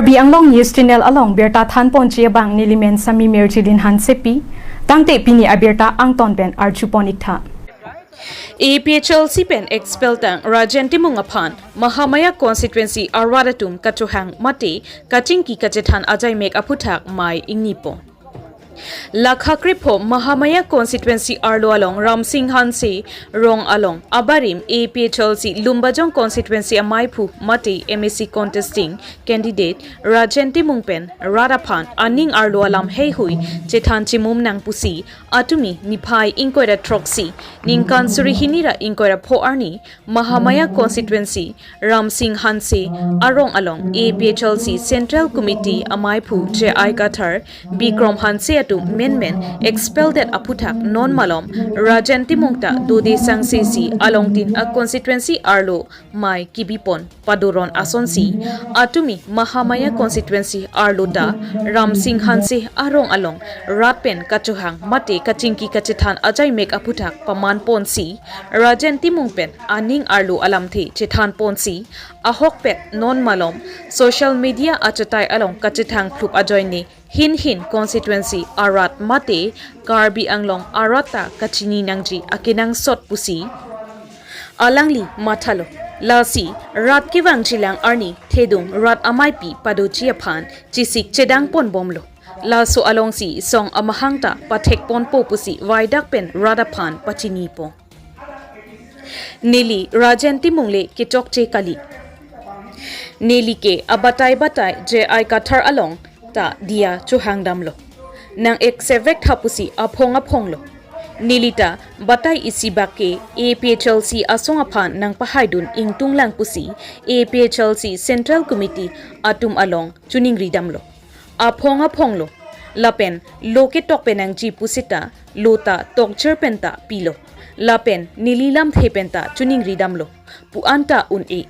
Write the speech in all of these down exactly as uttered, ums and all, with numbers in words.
Karbi Anglong News Channel along birta thanponji abang nelimen Sami Mirjilin Hansepi, tangte pini abirta angton pen arjupon iktha. A P H L C pen expel tang Rajen Timung aphan Mahamaya constituency arat atum kachohang mate kachingki kachethan ajaimek aphuthak mei ingnipo. Lakha krepho Mahamaya constituency arlo along Ramsing Hanse rong along abarim A P H L C Lumbajong constituency amaiphu mate M A C contesting candidate Rajen Timung pen rat aphan aning arlo alam heihui chethan chimum nang pusi atumi niphai ingkoi ra throksi ningkan suri hini ra ingkoi ra pho arni Mahamaya constituency Ramsing Hanse arong along A P H L C Central Committee amaiphu J I Kathar, Bikrom Hanse atum menmen expel det aphuthak non malom Rajen Timung ta dode sangse si alongtin a constituency arlo mei kibipon padoron asonsi atumi Mahamaya constituency arlo ta Ramsing Hanse arong along rat pen kachohang mate kachingki kachethan ajaimek aphuthak pamanponsi Rajen Timung pen aning arlo alamthe chethanponsi ahokpet non malom social media achetai along kachethang phlup ajoine hin hin constituency arat mate Karbi Anglong arat ta kachini nangji akenangsot pusi alangli mathalo. Lasi rat kevangjilang arni thedung rat ameipi padoji aphan chesik chedangponbomlo. Laso alongsi song amahang ta pathekponpo pusi vaidak pen rat aphan pachinipo. Neli Rajen Timung le kechokche kali. Neli ke abatai batai J I Kathar along ta diya chohangdamlo. Nang eksevek tha pusi aphong aphonglo. Neli ta batai isi bak ke A P H L C asong aphan nangpahaidun ingtunglang pusi A P H L C Central Committee atum along choningridamlo. Aphong aphonglo. Lapen lo ketok pen nangji pusita lo ta tokjer pen ta pilo. Lapen neli lamthe pen ta choningridamlo. Pu-an ta un-e.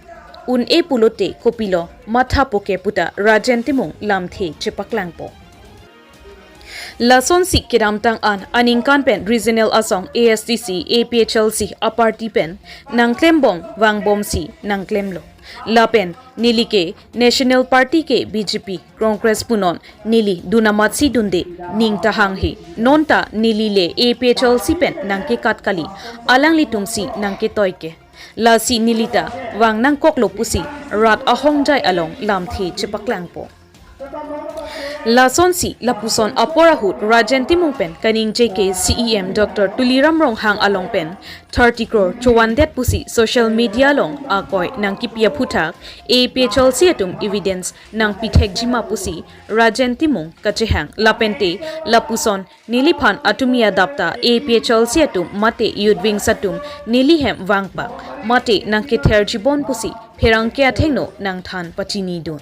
Un-e pulote kopilo mathapo ke puta Rajen Timung lamthe chepaklangpo. Lasonsi kedamtang an aningkan pen regional asong A S D C, A P H L C aparty pen nangklembom vangbomsi nangklemlo. Lapen neli ke National Party ke B J P, Congress punon neli dun amatsi dunde ning tahang he. Non ta neli le A P H L C pen nangkekat kali, alanglitumsi nangketoi ke. Lasi neli ta vang nangkoklo pusi rat ahongjai along lamthe chepaklangpo. Lasonsi lapuson apor ahut Rajen Timung pen kaningje ke C E M Doctor Tuliram Ronghang along pen thirty crore chowandet pusi social media along akoi nangkipi aphuthak A P H L C atum evidence nangpithekjima pusi Rajen Timung kachehang lapente lapuson neliphan atumi adap ta A P H L C atum mate youth wings atum neli hem vangpak mate nangketherjibom pusi pherangke athengno nangthan pachinidun.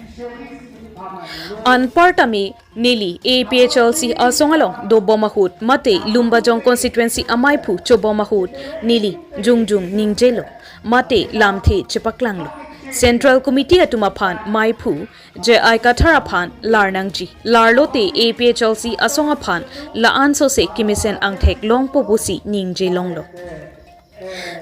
Anparta me neli A P H L C asong along dobom ahut mate Lumbajong constituency amaiphu chobom ahut neli jongjong ningjelo mate lamthe chepaklanglo. Central Committee atum aphan meiphu J I Kathar aphan lar nangji. Larlote A P H L C asong aphan la-an sose kemesen angthek longpo pusi ningje longlo.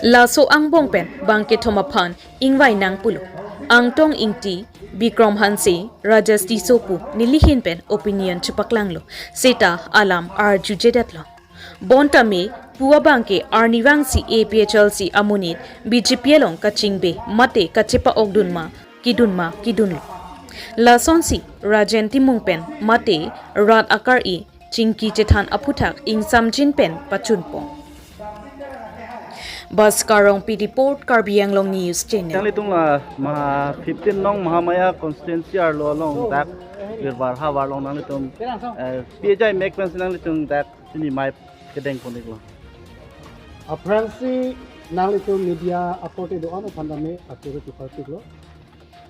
Laso angbong pen bangkethom aphan ingvai nang pulo. Angtong Ingti, Bikrom Hanse, Rajesh Tisso pu nelihin pen opinion chepaklanglo. Seta alam arjujedetlo. Bonta me pu abangke arnivangsi A P H L C amonit B J P along kachingbe mate kachepa-okdun ma kedun ma kedunlo. Lasonsi Rajen Timung pen mate rat akar-i chingki chethan aphuthak ingsamjin pen pachunpo. Bhaskar Rongpi report, Karbi Anglong News Channel. Nanglitum la Maha fifteen nong Mahamaya constituency arlo along dak Birwar havar along nanglitum, eh, pi ajaimek pensi nanglitum dak pini mei kedengpon-iklo. Aphrangsi nanglitum media akorte do-an aphan tame atur tu partiklo.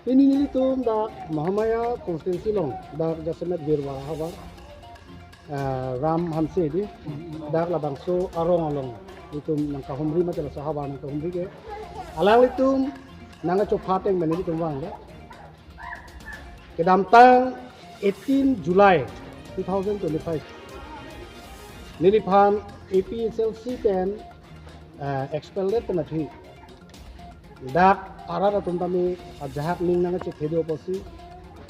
Pini nelitum dak Mahamaya constituency along dak jasemet Birwar havar, eh, Ram Hanse di dak labangso arong along itum nangkahumri mate laso havar nangkahumri ke. Alanglitum nangkachopha ateng pen nelitum vanglo. Kedamtang eighteen July two thousand twenty-five neliphan A P H L C pen, eh, expelled pen aphi dak arat atum tame ajahak ning nangkachethe do pusi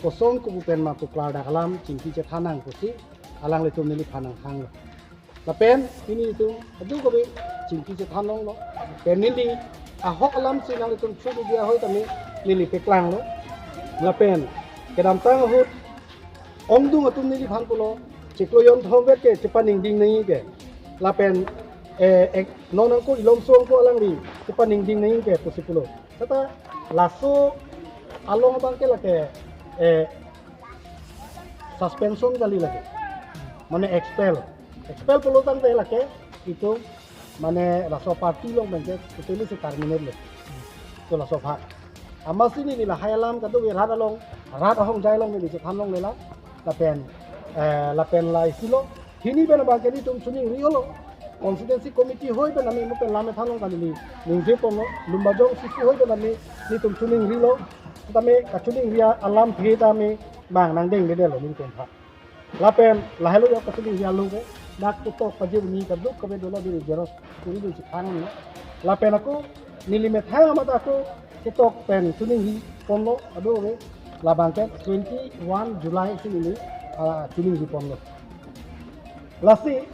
koson kopu pen ma pu klardak alam chingki chethan nang pusi alanglitum neliphan nanghanglo. Lapen pini itum adu kobe chingki chethan longlo. Pen neli ahok alam si nanglitum chulu dia hoi tame neli peklanglo. Lapen kedamtang ahut ongdung atum neliphan pulo, chiklo jonthom vet ke chepaningding nangji ke. Lapen, eh, ek, non angko ilom song ko alangli chepaningding nangji ke pusi pulo. Seta laso along abang ke lake, eh, suspension kali lake. Mane expel. Expel pulo tangte lake itum mane laso party along pen ke totally si terminate lo. To laso aphan. Amatsi neli lahai alam kadokave rat along, rat ahongjai along neli chethan longle la. Lapen, eh, lapen la isi lo. Pini pen abang ke nelitum choningri-olo. Constituency committee hoi pen ami mo pen lam than long kali neli ningje ponlo. Lumbajong C C hoi pen ami nelitum choningrilo. Tame kachoningri alam phe tame bang nangdengdedetlo nelitum aphan. Lapen lahelo ya kachoningri along ke dak ketok pajir ni kadokave dolo diri xerox kuri dun si than ni. Lapen ako neli methang amat ako ketok pen choningri ponlo adu ke labang ke twenty-one July si neli, ah, choningri ponlo. Lasi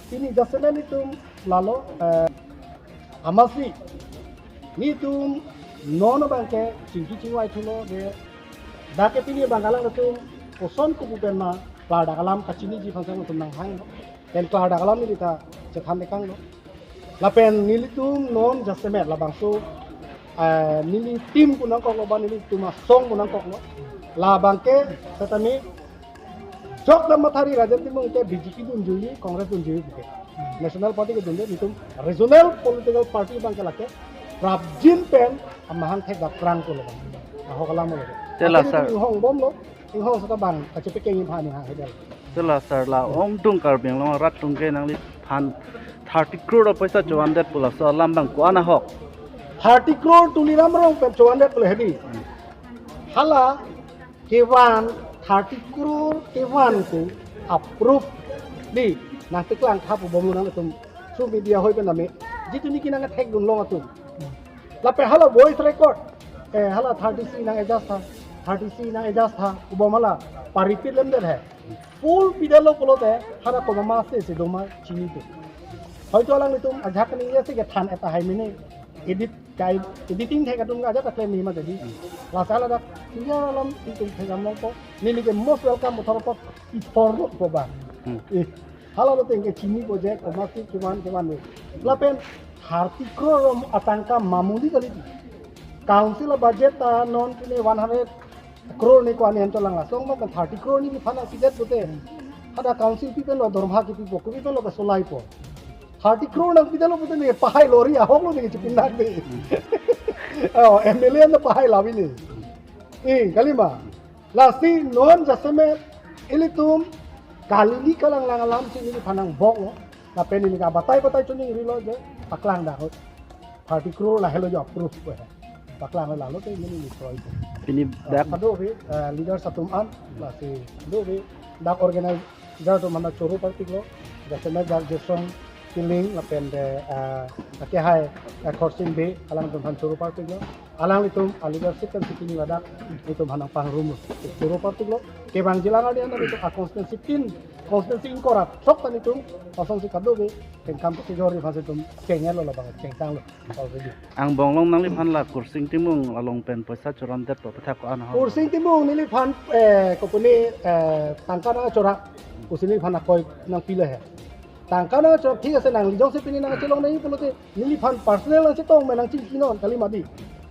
pini jasemet nelitum lalo, eh, amatsi nelitum non abang ke chingki chingvai thulo de dak ke pini abang alanglitum koson kopu pen ma klardak alam kachiniji aphan si nelitum nanghanglo. Pen klardak alam neli ta chethan tekanglo. Lapen nelitum non jasemet labangso, eh, neli team pu nangkoklo ba nelitum asong pu nangkoklo. Labang ke setame jok dam mathari Rajen Timung ke B J P dunjuiyi, Congress dunjuiyi puke. National Party ke dunde, nelitum regional political party abang ke lake prapjin pen amahang thek dap prang pulo bang. Ahok alam lo. Te la, sir, inghong bomlo, inghong seta bang kachepekeng iphan ni ha hedel. Te la, sir, la ongdung Karbi Anglong arat atum ke nangliphan thirty crore apoisa chovandet pu laso alam bang ko-an ahok? Thirty crore Tuliram Ronghang pen chovandet pulo hedi. Hala kevan thirty crore kevan ko approve di nangpeklang tha pu bomlo nangtum su media hoi pen name. Jitu neli ke nangthek dun long atum. Lapen hala voice record. Eh, hala thirty C nang-adjust tha. Thirty C nang-adjust tha. Ubom hala pa-repeat lemdet he. Full pidetlo pulote hala komat ma se si doma chinipo. Hoito alanglitum ajak ningje si kethan tahai mene. Edit kai, editing thek atum ajak ta klem ni ma jadi. Lasi hala dak clear alam itum thek alam longpo. Neli ke most welcome motor po ithor lo po ba. Hmm. Eh, hala lo tengke chinipo je komat si kevan kevan ni. Lapen thirty crore atangka mamuli kali. Council budget ta non pine one hundred crore ni ko-an ni anto lang lasong ma thirty crore neliphan nangpidet pute. Hadak council pi pen lo dorma kipipo, kopi pen lo kasolaipo. Thirty crore nangpidetlo pute ne pahai lori ahok lo ne chepindak de. Oh, M L A na pahai lavi ne. Eh, kali ma. Lasi non jasemet ilitum kalili kalanglang alam si neliphan nangboklo. Lapen neli ke batai batai choningrilo je paklang dak ahut. Thirty crore lahelo jo approve ko he. Paklang lalo te neli ni kroi ko. Pini, ah, dak kadokave, eh, leaders atum an, lasi kadokave dak organizer atum an choro parpiklo. Jasemet dak Jesong Killing lapen de, eh, akehai, eh, Khorsing Bey, alangtum aphan choro parpiklo. Alanglitum a-leadership pen sitting ladak itum aphan nangpangrumlo. Choro parpiklo. Kevangjilang arni an itum a-constituency tin, constituency ingkoi ra throk ta nelitum asonsi kadokave kengkam kejor aphan si itum chengelo labang chengtanglo already. Angbong along nangliphan la Khorsing Timung along pen poisa chorondet po pethak ko-an ahok? Khorsing Timung neliphan, eh, kopine, eh, tangka nangchora. Khorsing neliphan akoi nangpilo he. Tangka nangchora thik ase, nangli jongsi pini nangchelong nangji pulote neliphan personal nangchetong me nangchingki non kali mati.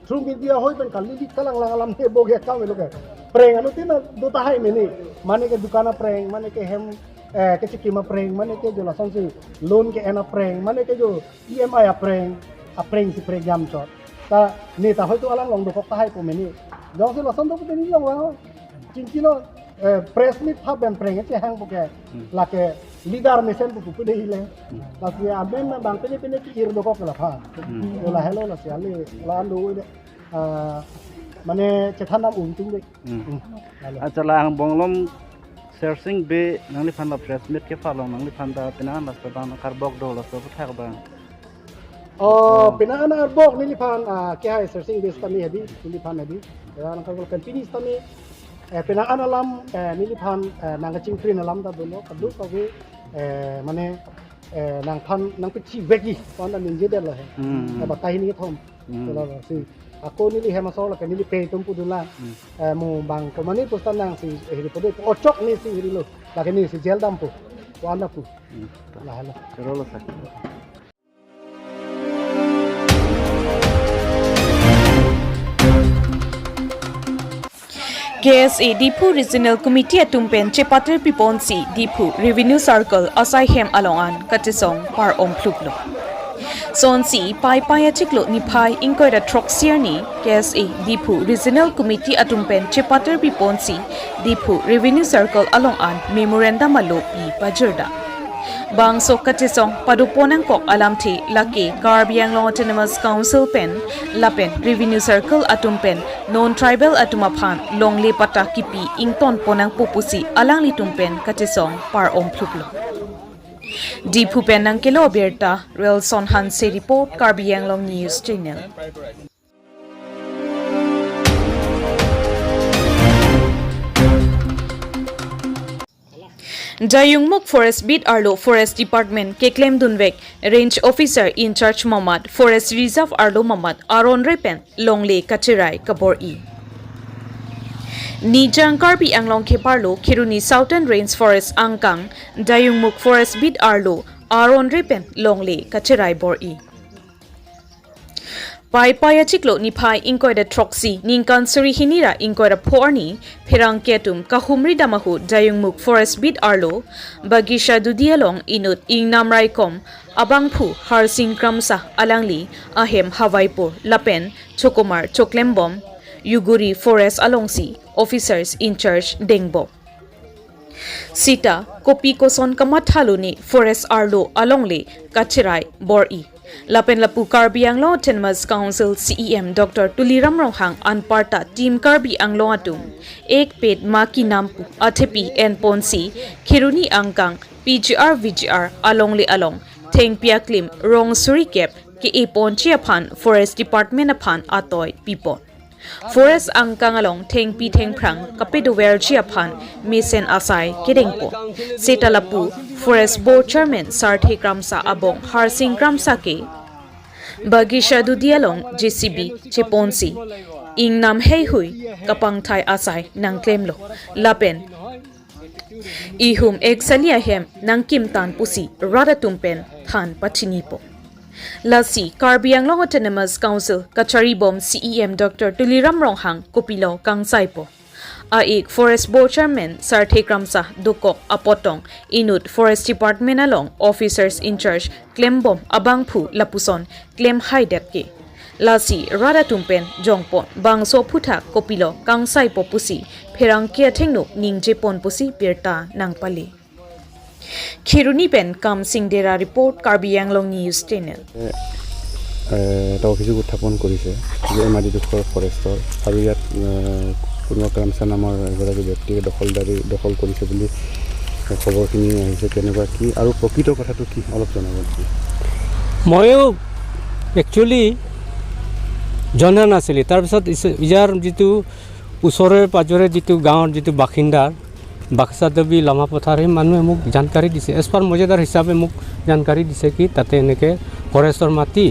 Through media hoi pen kalili kalanglang alam ne bok ya kam lo ke. Prank anuttin do tahai mene. Mane ke dukan a-prank, mane ke hem, eh, kechikim a-prank, mane ke jo lasonsi loan ke-en a-prank, mane ke jo E M I a-prank, a-prank si prank jam chot. Ta neta hoito alang long dokok tahai po mene. Jongsi lason do pute neli long lang. Chingki non, eh, press meet pha pen prank chehang po ke. Hmm. Lake leader mesen pu pu de ile. Hmm. Lasi amen na bang pine pine ki-ir dokok la pha. Hmm. Lahelo lasi ale la ando de. Ah, mane chethan nam untung de. Hmm. Hmm. Lalo. Achala angbong along Khorsing Bey nangliphan la press meet kepha along nangliphan ta pina an laso bang nangkarbok do laso pethak bang. Oh, oh, pina an arbok neliphan, ah, akehai Khorsing Bey sitame hedi, neliphan hedi. Ya, nangkarbok kan pini sitame Eh, penang an alam, eh, neliphan, eh, nangkachingkrin alam ta dolo, kadokave, eh, mane, eh, nangphan, nangpachivekji, pu-an ta ningjedetlo he. Hmm. Eh, batai hini kethom. Hmm. Dolo, si, ako neli hem asor lake neli pei atum pudunlang. Hmm. Eh, mo bang komane pustan nang si, eh, hiri pode, ochok ne si hirilo, lake ne si jail dampo, pu-an ta pu. Hmm. Lahelo. Chorolo sa. K S A Diphu Regional Committee atum pen chepatir piponsi Diphu Revenue Circle asai hem along an kachesong par-om phluklo. Sonsi Paipai achiklo niphai ingkoi ra throksi arni K S A Diphu Regional Committee atum pen chepatir piponsi Diphu Revenue Circle along an memorandum alo pi pajirda. Bangso kachesong padopon nangkok alamthe lake Karbi Anglong Autonomous Council pen lapen Revenue Circle atum pen non-tribal atum aphan longle patta kipi ingtonpon nangpo pusi alanglitum pen kachesong par-om phluklo. Diphu pen nangkelo abirta, Relson Hanse report, Karbi Anglong News Channel. Dayungmukh Forest Beat arlo Forest Department keklemdunvek Range Officer in charge mamat Forest Reserve arlo mamat aron re pen longle kacherai kabor-i. Nijang Karbi Anglong kheparlo Kheroni Southern Range Forest angkang Dayungmukh Forest Beat arlo aron re pen longle kacherai bor-i. Paipai achiklo niphai ingkoi ra throksi ningkan suri hini ra ingkoi ra pho arni pherangke atum kahumri dam ahut Dayungmukh Forest Beat arlo Bagisha Dudi along inut ingnam raikom abangphu Harsing Kramsa alangli ahem havaipur lapen chokomar choklembom Yuguri Forest alongsi officers in charge dengbom. Sita kopi koson kamatha lone Forest arlo alongle kacherai bor-i. Lapen lapu Karbi Anglong Autonomous Council C E M Doctor Tuliram Ronghang anparta Team Karbi Anglong atum Ek Ped Maa Ki Naam pu athepi enponsi Kheroni angkang P G R V G R alongle along thengpi aklim rong suri kep ke-e ponji aphan Forest Department aphan atoi pipon. Forest angkang along thengpi thengphrang kapedoverji aphan mesen asai kedengpon. Seta lapu Forest Board Chairman Sarthe Kramsa abong Harsing Kramsa ke Bagisha Dudi along J C B cheponsi ingnam heihui kapangthai asai nangklemlo. Lapen ihum eksali ahem nangkimtan pusi rat atum pen than pachinipo. Lasi Karbi Anglong Autonomous Council kacharibom C E M Doctor Tuliram Ronghang kopilo kangsaipo. A-ik Forest Board Chairman Sarthe Kramsa dokok apotong inut Forest Department along officers in charge klembom abangphu lapuson klemhaidet ke. Lasi rat atum pen jongpon bangso aphuthak kopilo kangsaipo pusi pherangke athengno ningjepon pusi birta nangpale. Kheroni pen Kamsing Dera report, Karbi Anglong News Channel. এ, এটা অভিযোগ উত্থাপন কৰিছে যে এই মাটিডোখৰ ফৰেষ্টৰ আৰু ইয়াত, এ, কোনোবা ক্ৰামছা নামৰ এগৰাকী ব্যক্তিয়ে দখলদাৰী, দখল কৰিছে বুলি খবৰখিনি আহিছে। কেনেকুৱা কি আৰু প্ৰকৃত কথাটো কি অলপ জনাব নেকি? ময়ো একচুৱেলি জনা নাছিলোঁ। তাৰপিছত ইছ-, ইয়াৰ যিটো ওচৰে পাজৰে যিটো গাঁৱৰ যিটো বাসিন্দা বাক্সা দেৱী লামাপথাৰ, সেই মানুহে মোক জানকাৰী দিছে। এজ পাৰ মজেদাৰ হিচাপে মোক জানকাৰী দিছে কি তাতে এনেকে ফৰেষ্টৰ মাটি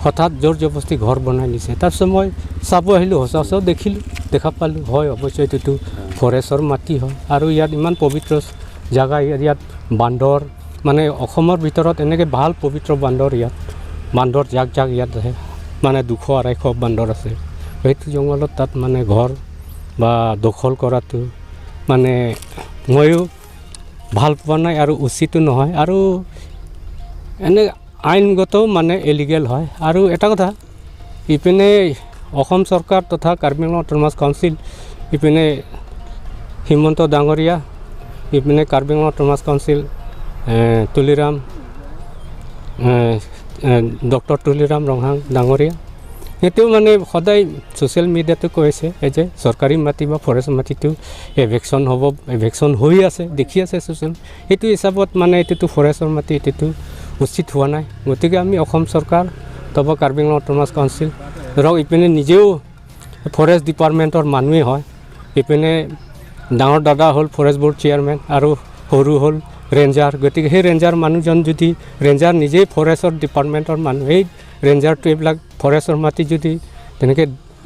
হঠাৎ জোৰ জবৰদস্তি ঘৰ বনাই দিছে। তাৰপিছত মই চাব আহিলোঁ, সচৰাচৰ দেখিলোঁ, দেখা পালোঁ, হয় অৱশ্যে এইটোতো ফৰেষ্টৰ মাটি হয়। আৰু ইয়াত ইমান পবিত্ৰ জাগা, ইয়াত, ইয়াত বান্দৰ, মানে অসমৰ ভিতৰত এনেকে ভাল পবিত্ৰ বান্দৰ ইয়াত, বান্দৰ জাক জাক ইয়াত আহে, মানে দুশ আঢ়ৈশ বান্দৰ আছে। সেইটো জংঘলত তাত মানে ঘৰ বা দখল কৰাটো মানে ময়ো ভাল পোৱা নাই আৰু উচিতো নহয় আৰু এনে আইনগত মানে ইলিগেল হয়। আৰু এটা কথা, ইপিনে অসম চৰকাৰ তথা কাৰ্বি আংলং অট'নমাছ কাউন্সিল, ইপিনে হিমন্ত ডাঙৰীয়া, ইপিনে কাৰ্বি আংলং অট'নমাছ কাউন্সিল, এ, তুলিৰাম, এ, এ, ডক্টৰ তুলিৰাম ৰংহাং ডাঙৰীয়া, সেইটো মানে সদায় ছ'চিয়েল মিডিয়াতো কৈছে এই যে চৰকাৰী মাটি বা ফৰেষ্ট মাটিটো এভিকশ্যন হ'ব, এভিকশ্যন হৈ আছে, দেখি আছে ছ'চিয়েল। সেইটো হিচাপত মানে এইটোতো ফৰেষ্টৰ মাটি, এইটোতো উচিত হোৱা নাই। গতিকে আমি অসম চৰকাৰ, তথা কাৰ্বি আংলং অট'নমাছ কাউন্সিল, ধৰক ইপিনে নিজেও ফৰেষ্ট ডিপাৰ্টমেণ্টৰ মানুহেই হয়, ইপিনে ডাঙৰ দাদা হ'ল ফৰেষ্ট বৰ্ড চেয়াৰমেন আৰু সৰু হ'ল ৰেঞ্জাৰ। গতিকে সেই ৰেঞ্জাৰ মানুহজন যদি, ৰেঞ্জাৰ নিজেই ফৰেষ্টৰ ডিপাৰ্টমেণ্টৰ মানুহ, সেই ৰেঞ্জাৰটো এইবিলাক ফৰেষ্টৰ মাটি যদি তেনেকে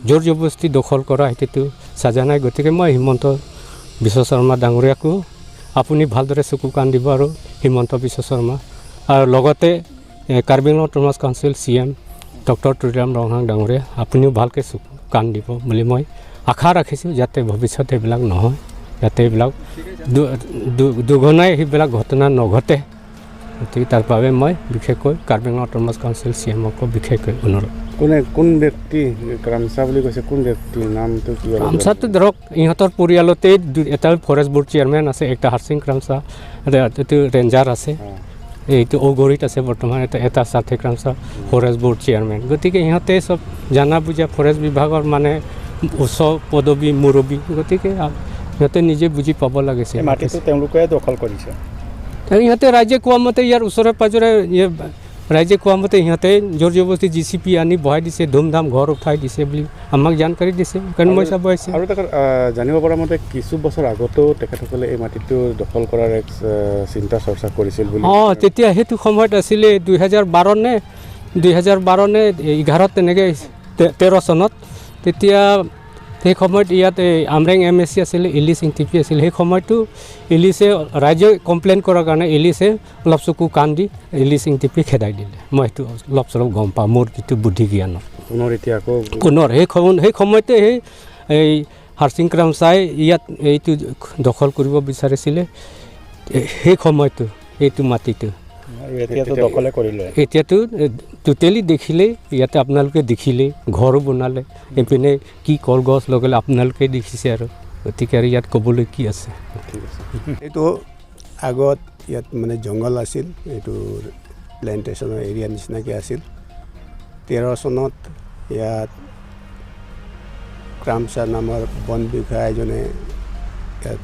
জোৰ জবৰদস্তি দখল কৰা, সেইটোতো চাজা নাই। গতিকে মই হিমন্ত বিশ্ব শৰ্মা ডাঙৰীয়াকো আপুনি ভালদৰে চকু কাণ দিব আৰু হিমন্ত বিশ্ব শৰ্মা আৰু লগতে, এ, Karbi Anglong autonomous council C M doctor Tuliram Ronghang ডাঙৰীয়া, আপুনিও ভালকে চকু কাণ দিব বুলি মই আশা ৰাখিছোঁ, যাতে ভৱিষ্যতে এইবিলাক নহয়, যাতে এইবিলাক দু-, দু-, দুগুণাই সেইবিলাক ঘটনা নঘটে। গতিকে তাৰ বাবে মই বিশেষকৈ কাৰ্বি আংলং অট'নমাছ কাউন্সিল চি এমকো বিশেষকৈ অনুৰোধ। কোনে, কোন ব্যক্তি ক্ৰামচা বুলি কৈছে, কোন ব্যক্তি, নামটো কি অলপ ক্ৰামচাটো ধৰক ইহঁতৰ পৰিয়ালতেই দু-, এটা ফৰেষ্ট বৰ্ড চেয়াৰমেন আছে, একটা হাৰসিং ক্ৰামচা, এটা, এইটো ৰেঞ্জাৰ আছে, অ। এইটো ঔগৰিত আছে বৰ্তমান, এটা, এটা সাথে ক্ৰামচা ফৰেষ্ট বৰ্ড চেয়াৰমেন। গতিকে ইহঁতে চব জানা বুজা ফৰেষ্ট বিভাগৰ মানে উচ্চ পদবী মুৰব্বী। গতিকে আ-, সিহঁতে নিজে বুজি পাব লাগিছিল। এই মাটিটো তেওঁলোকে দখল কৰিছে। আৰু ইহঁতে ৰাইজে কোৱা মতে ইয়াৰ ওচৰে পাজৰে ইয়ে ৰাইজে কোৱা মতে সিহঁতে জোৰ জবৰদস্তি জে চি বি আনি বহাই দিছে, ধুমধাম ঘৰ উঠাই দিছে বুলি আমাক জানকাৰী দিছে, কাৰণ মই আৰু, চাব আহিছোঁ। আৰু এটা কথা, আহ, জানিব পৰা মতে কিছু বছৰ আগতেও তেখেতসকলে এই মাটিটো দখল কৰাৰ এক, আহ, চিন্তা চৰ্চা কৰিছিল বুলি। অ, তেতিয়া সেইটো সময়ত আছিলে দুই হাজাৰ বাৰ নে, দুই হাজাৰ বাৰ নে এঘাৰ, তেনেকে তে-, তেৰ চনত। তেতিয়া সেই সময়ত ইয়াত এই আমৰেং এম এ চি আছিলে, ইলিছ ইংটিপি আছিলে। সেই সময়তো ইলিছে, ৰাইজে কমপ্লেইন কৰাৰ কাৰণে ইলিছে অলপ চকু কাণ দি ইলিছ ইংটিপি খেদাই দিলে। মই সেইটো অলপ চলপ গম পাওঁ, মোৰ যিটো বুদ্ধি জ্ঞানত। পুনৰ এতিয়া আকৌ পুনৰ সেই সম-, সেই সময়তে সেই এই হাৰসিং ক্ৰামচাই ইয়াত এইটো দখল কৰিব বিচাৰিছিলে। এ, সেই সময়তো এইটো মাটিটো। আৰু এতিয়াতো এতিয়া দখলে কৰিলে। এতিয়াতো, এ, টোটেলি দেখিলেই, ইয়াতে আপোনালোকে দেখিলেই, ঘৰো বনালে, এইপিনে কি কলগছ লগালে আপোনালোকে দেখিছে আৰু। গতিকে আৰু ইয়াত ক'বলৈ কি আছে? ঠিক আছে। এইটো আগত ইয়াত মানে জংঘল আছিল, এইটো প্লেণ্টেশ্যনৰ এৰিয়া নিচিনাকৈ আছিল। তেৰ চনত ইয়াত ক্ৰামচা নামৰ বন বিষয়া এজনে ইয়াত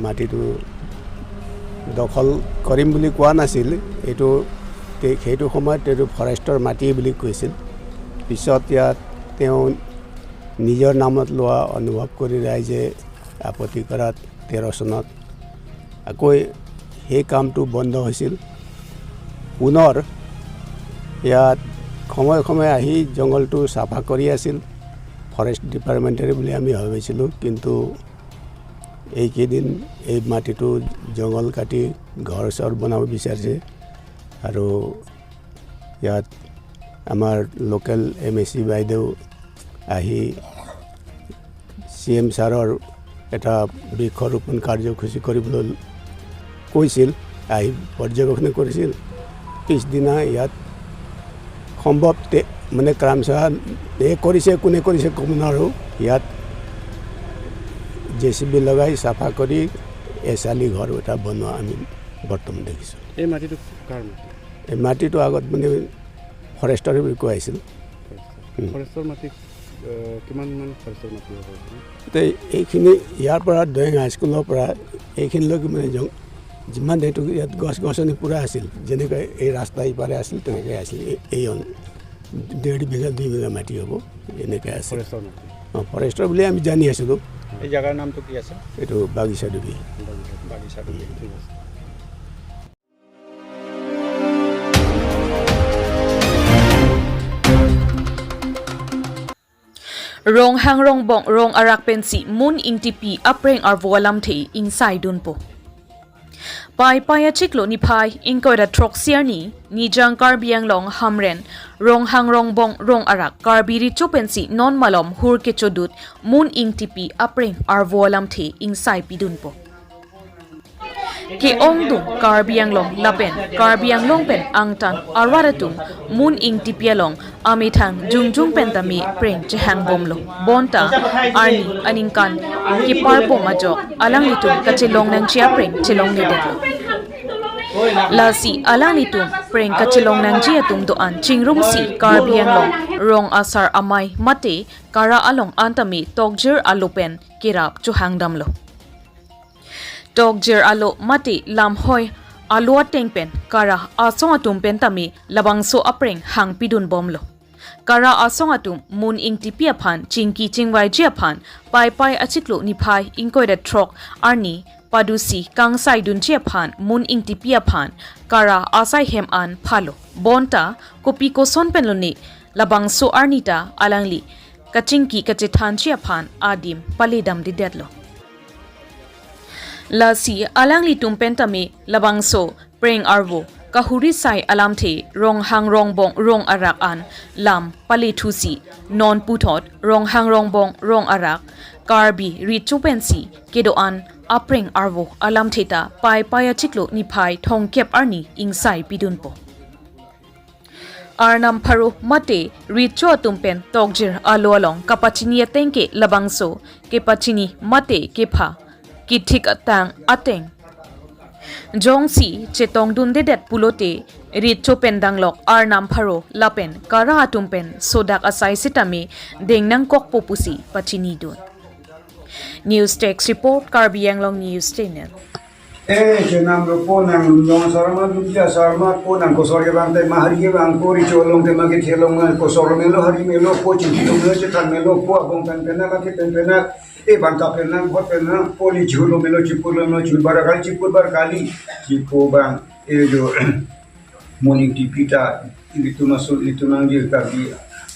মাটিটো দখল কৰিম বুলি কোৱা নাছিল। এইটো তে-, সেইটো সময়ত এইটো ফৰেষ্টৰ মাটি বুলি কৈছিল। পিছত ইয়াত তেওঁ নিজৰ নামত লোৱা অনুভৱ কৰি ৰাইজে আপত্তি কৰাত তেৰ চনত আকৌ সেই কামটো বন্ধ হৈছিল। পুনৰ ইয়াত সময়ে সময়ে আহি জংঘলটো চাফা কৰি আছিল ফৰেষ্ট ডিপাৰ্টমেণ্টৰে বুলি আমি ভাবিছিলোঁ, কিন্তু এইকেইদিন এই মাটিটো জংঘল কাটি ঘৰ চৰ বনাব বিচাৰিছে। আৰু ইয়াত আমাৰ লোকেল এম এ চি বাইদেউ আহি চি এম ছাৰৰ এটা বৃক্ষৰোপণ কাৰ্যসূচী কৰিবলৈ কৈছিল, আহি পৰ্যবেক্ষণ কৰিছিল। পিছদিনা ইয়াত সম্ভৱ তে-, মানে ক্ৰামচায়ে কৰিছে, কোনে কৰিছে ক'ব নোৱাৰোঁ। ইয়াত জে চি বি লগাই চাফা কৰি এচালি ঘৰ এটা বনোৱা আমি বৰ্তমান দেখিছোঁ। এই মাটিটো কাৰ মাটি? এই মাটিটো আগত মানে ফৰেষ্টৰে বুলি কোৱা হৈছিল। ফৰেষ্টৰ। উম। ফৰেষ্টৰ মাটি, আহ, কিমান মান ফৰেষ্টৰ মাটি হ'ব? তে এইখিনি ইয়াৰ পৰা দৈং হাইস্কুলৰ পৰা এইখিনিলৈকে মানে জং-, যিমান এইটো ইয়াত গছ গছনি পূৰা আছিল, যেনেকৈ এই ৰাস্তা ইপাৰে আছিল, তেনেকৈ আছিল। এই, এই অন-, ডেৰ বিঘা, দুই বিঘা মাটি হ'ব, এনেকৈ আছিল। ফৰেষ্টৰ মাটি? অ, ফৰেষ্টৰ বুলি আমি জানি আছিলোঁ। এই জেগাৰ নামটো কি আছে? এইটো বাগিচা ডুবি। বাগিচা, বাগিচা ডুবি, ঠিক আছে। Ronghang Rongbong Rong Arak pensi Mun Ingtipi apreng arvo alamthe ingsaidunpo. Paipai achiklo niphai ingkoi ra throksi arni Nijang Karbi Anglong Hamren Ronghang Rongbong Rong Arak Karbi Recho pensi non malom hur kechodut Mun Ingtipi apreng arvo alamthe ingsaipidunpo. Ke-ongdung Karbi Anglong lapen Karbi Anglong pen angtan arat atum Mun Ingtipi along amethang jongjong pen tame preng chehangbomlo. Bonta arni aningkan keparpom ajok alanglitum kachelong nangji apreng chelongledetlo. Lasi alanglitum preng kachelong nangji atum do-an chingrumsi Karbi Anglong rong asar amei mate kara along an tame tokjir alo pen kerap chohangdamlo. Tokjir alo mate lamhoi alo ateng pen kara asong atum pen tame labangso apreng hangpidunbomlo. Kara asong atum Mon Engtipi aphan chingki chingvaiji aphan Paipai achiklo niphai ingkoi ra throk arni padusi kangsaidunji aphan Mon Engtipi aphan Kara asai hem an phalo. Bonta kopi koson pen lone labangso arni ta alangli kachingki kachethanji aphan adim paledamdedetlo. Lasi alanglitum pen tame labangso preng arvo kahuri sai alamthe Ronghang Rongbong rong arak an lam palethusi non puthot Ronghang Rongbong rong arak Karbi Recho pensi kedo-an apreng arvo alamthe ta Paipai achiklo niphai thomkep arni ingsai pidunpo. Arnam pharo mate Recho atum pen tokjir alo along kapachini ateng ke labangso kepachini mate kepha kethik atang ateng jongsi chetongdundedet pulote Recho pen danglok Arnam pharo lapen Kara atum pen sodak asai sitame deng nangkokpo pusi pachinidun. News Desk Report, Karbi Anglong News Channel. Eh, chenam ropo nang nyong sarma dukya sarma ko nang kosor kevang te ma hari kevang ko Recho along te ma kethe along ma kosor melo hari melo ko chingki along melo chethan melo ko abong pen penak ake pen penak eh bangka penak bot penak ko li chulo melo chipur lo melo chipur bar kali chipur bar kali chipo bang eh jo Mon Engtipi ta ilitum aso ilitum angjir Karbi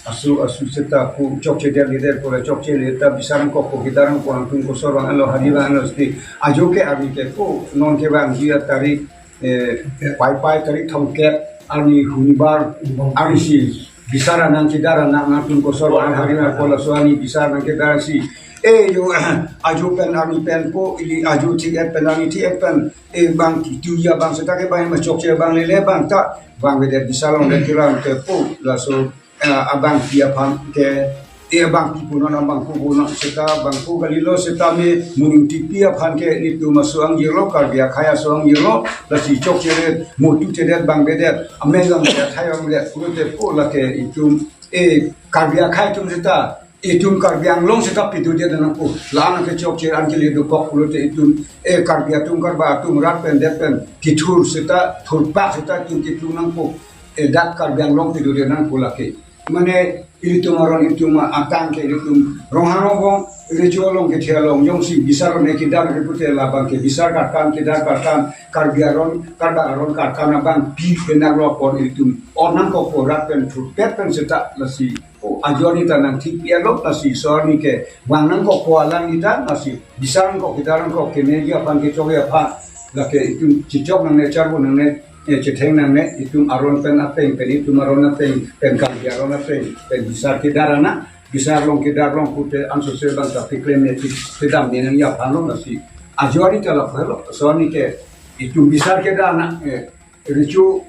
aso aso seta ko chokchedet ledet ko chokchedet ta bisar nangkokpo kedarang ko angtung kosor vang alo hari vang alo seti ajo ke arni ke ko non kevangji atarik eh Paipai tarik thomkep arni hunibar arnisi bisar anang kedar anang angtung kosor vang hari vang ko laso arni bisar nangkedar si eh jo ajo pen arni pen ko ili ajo thik-et pen arni thik-et pen eh bang kitu ya bang seta ke bang ma chokche bang lele bang ta bang vedet bisar longdet kelang ke po laso eh abangpi aphan ke eh abangpi punon abangpo punon seta abangpo kalilo seta me Mon Engtipi aphan ke ilitum aso angjirlo Karbi akhei aso angjirlo lasi chokchedet motu chedet bang vedet amei vangdet athai vangdet pulote po lake itum eh Karbi akhei atum seta itum Karbi Anglong seta pidudet nangpo la-an ke chokche an kele dokok pulote itum eh Karbi atum Karba atum rat pen det pen kithur seta thurpak seta itum kithur nangpo eh dak Karbi Anglong pidudet nangpo lake mane ilitum aron itum atang ke ilitum Ronghang Rongbong Recho along kethe along jongsi bisar ne kedar ke pute labang ke bisar karkan kedar karkan Karbi aron Karba aron karkan abangpi penak lo pon ilitum on nangkokpo rat pen thurpet pen seta lasi o ajo arni ta nangthik pi alo lasi so arni ke vang nangkokpo alang ita lasi bisar nangkok kedar nangkok kemeji aphan kechokji aphan lake itum chichok nangne charvo nangne eh chetheng nangne itum aron pen ateng pen itum aron ateng pen Karbi aron ateng pen bisar kedar ana bisar long kedar long pute ansose bang ta piklem ne pi kedam ne nangji aphan lo lasi ajo arni ta lapu lo so arni ke itum bisar kedar ana eh Recho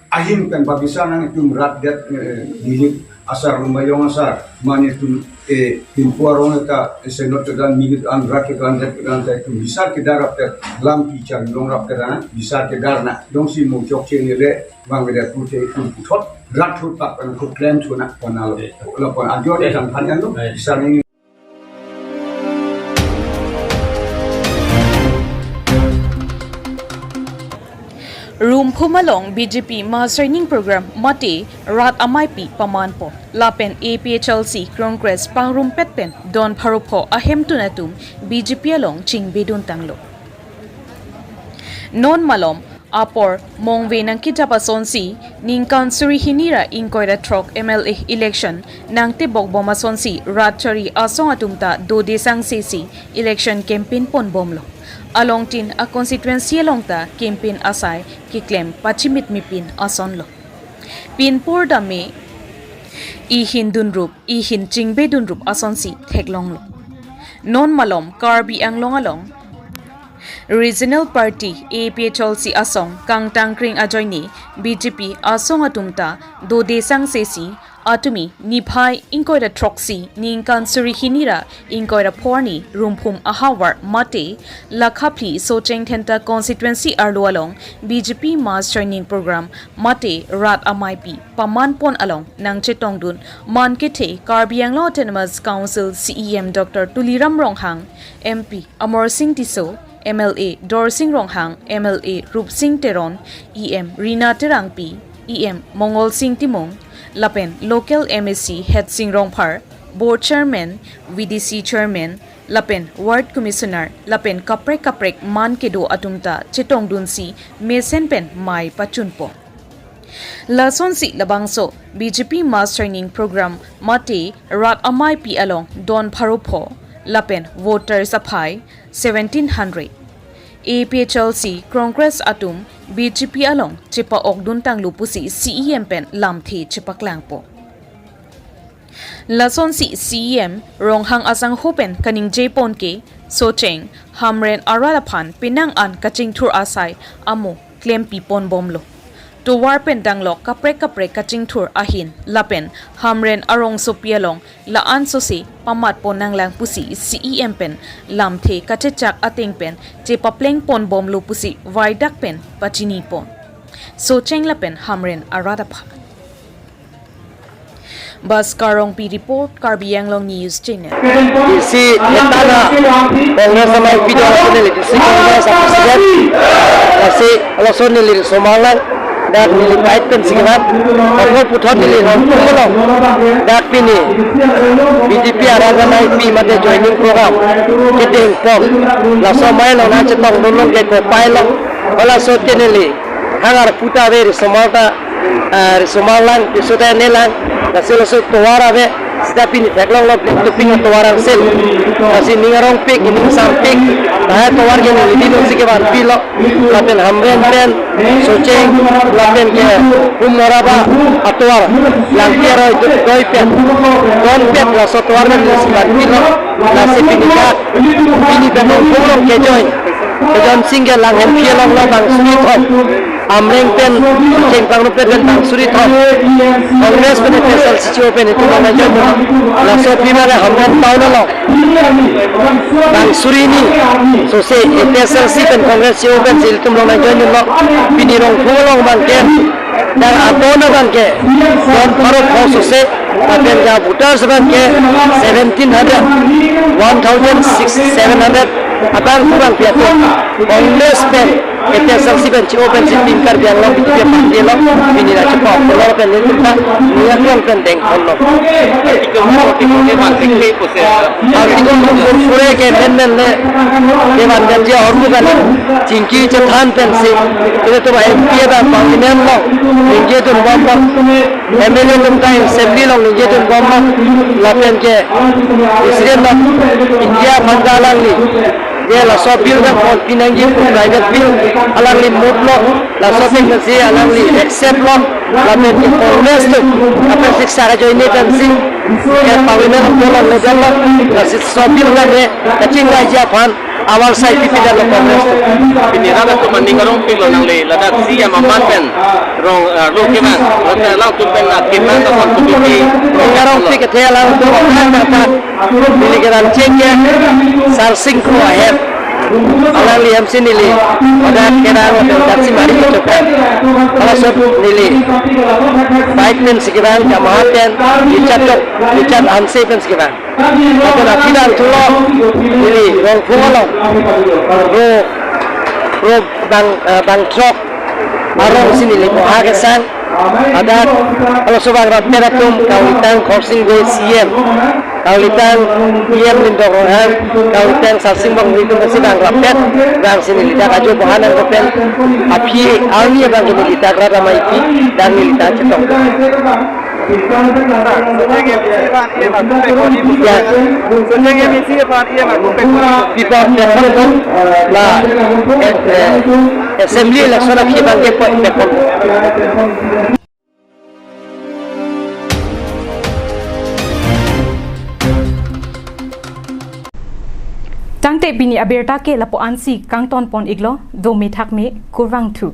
ahin pen pabisar nang itum rat det eh Nilip asar Lumbajong asar mane itum eh Hemphu arong ta eh Senot kedan Nilip an rat kedan det kedan ta itum bisar kedar rap det lampi chari long rap kedar bisar kedar na jongsi mo chokche lele vang vedet pute itum puthot rat thurpak pen ko klem thuna pon alo lapon ajo de tang phan alo bisar ni Rumphum along B J P mass joining program mate rat ameipi pamanpo. Lapen A P H L C Congress pangrumpet pen don pharo pho ahemtun atum B J P along chingbedun tanglo. Non malom apor mongve nangkejap asonsi ningkan suri hini ra ingkoi ra throk M L A election nangtebok bom asonsi rat chari asong atum ta dode sangse si election campaign pon bomlo. Alongtin a constituency along ta campaign asai keklem pachimit mipin asonlo. Pinpur dame ihin dunrup ihin chingbedunrup asonsi theklonglo. Non malom Karbi Anglong along Regional Party A P H L C asong kangtangkring ajoine B J P asong atum ta dode sangse si atumi niphai ingkoi ra throksi ningkan suri hini ra ingkoi ra pho arni Rumphum ahavar mate lakha phli Socheng Dhenta constituency arlo along B J P mass joining program mate rat ameipi paman pon along nangchetongdun man kethe Karbi Anglong Autonomous Council C E M Doctor Tuliram Ronghang, M P Amarsing Tisso, M L A Dorsing Ronghang, M L A Rupsing Teron, E M Rina Terangpi, E M Mongolsing Timung, lapen local M A C Headsing Rongphar, Board Chairman, V D C Chairman, lapen Ward Commissioner, lapen kaprek kaprek man kedo atum ta chetongdunsi mesen pen mei pachunpo. Lasonsi labangso B J P mass training program mate rat ameipi along don pharo pho lapen voters aphai seventeen hundred. A P H L C Congress atum B J P along chepa-okdun tanglo pusi C E M pen lamthe chepaklangpo. Lasonsi C E M Ronghang asangho pen kaningjepon ke Socheng, Hamren arat aphan penang an kachingthur asai amo klempiponbomlo. Tovar pen danglok kaprek kaprek kachingthur ahin lapen Hamren arongsopi along la-an sose pamatpon nanglang pusi C E M pen lamthe kachechak ateng pen chepaplengponbomlo pusi vaidak pen pachinipon. Socheng lapen Hamren arat aphan. Bhaskar Rongpi report, Karbi Anglong News Channel. Isi hetana Congress ameipi do ase neli, isi Congress a president. Lasi lason neli riso-arlo lang, dak neli bike pensi kevan. Ako puthot neli nong pulo. Dak pini B J P arat ameipi mate joining program kedengpon. Laso amei along nangchetongdunlong ke kopai lo. Halaso ke neli hangar puta ave riso-arlo ta, ah, riso-arlo lang, piso ta ne lang, lasi laso tovar ave, seta pini theklonglo, bling tuping tovar angse. Lasi ning arongpik, ning sampik, lahai tovar ke neli dinsi kevanpilo, lapen Hamren pen, Socheng, lapen ke Humoraba atovar, Langpi aroi do-, doipet, donpet laso tovar neli si vanpilo, lasi pini dak, pini pen Rongphung along ke join. Kejonsing ke Langhenpi along lo bang suri thom. Amreng pen, Chengpang Rongpet pen bang suri thom. Congress pen A P H L C C O pen itum along nangjoin. Laso pima ke Hamren town along bang suri ni. Sose A P H L C pen Congress C O pen si itum along nangjoin lo. Pini Rongphung along bang ke, dak adon abang ke don pharo pho sose, lapen ke voters abang ke seventeen hundred, one thousand six, seven hundred, abang kurang pi atum. Congress pen, A P H L C pen, C O pen si pin Karbi Anglong B J P party along, pini nangchepa-oklo pen nelitum ta, ning aklong pen dengponlo. Article number four ke amendment le, kevan ganji ahormu kali, chingki chethan pensi, ilitum M P abang parliament along ningjedunbom, M L A atum ta assembly along ningjedunbom, lapen ke President of India aphan ta alangli, je laso bill abang pon pinangji pu private bill, alangli mutlo, laso thengsi alangli accept lo, lapen ke Congress atum, lapen siksa kajoine pensi, ke parliament along ledetlo, lasi laso bill abang ke kachingvaiji aphan, awal sai pipi dan lo Congress atum. Pini rat atum aning arongpiklo nangli, ladak C E M amat pen rong, eh, ro kevang, ladak alangtum pen, ah, kevang ta kon tupi. Ning arongpik kethe alangtum amat ta, neli kevan chengke Sarsing Kro ahem. Alangli ahem si neli, ladak kevang, ladak si mari kechokan. Halaso neli bike pensi kevang, jamaat pen, Richard Tok, Richard Hanse pensi kevang. Lapen aphi nangthulo, neli Rongphung along, ro, ro bang, eh, bang throk arongsi neli moha kesang. Ladak halaso bang rappet atum, kalitang Khorsing Bey C E M, kalitang E M Limdong Ronghang, kalitang Sarsing Bongri atum si bang rappet, bangsi neli dak ajo moha nangkok pen, aphi arni abang ke neli dak rat ameipi, dak neli ta chetong. Ya. People, people, la, eh, eh, assembly election aphi abang ke po, po. Tangte pini abirta ke lapu-ansi kangtonpon-iklo, dome thakme, kurvangthu.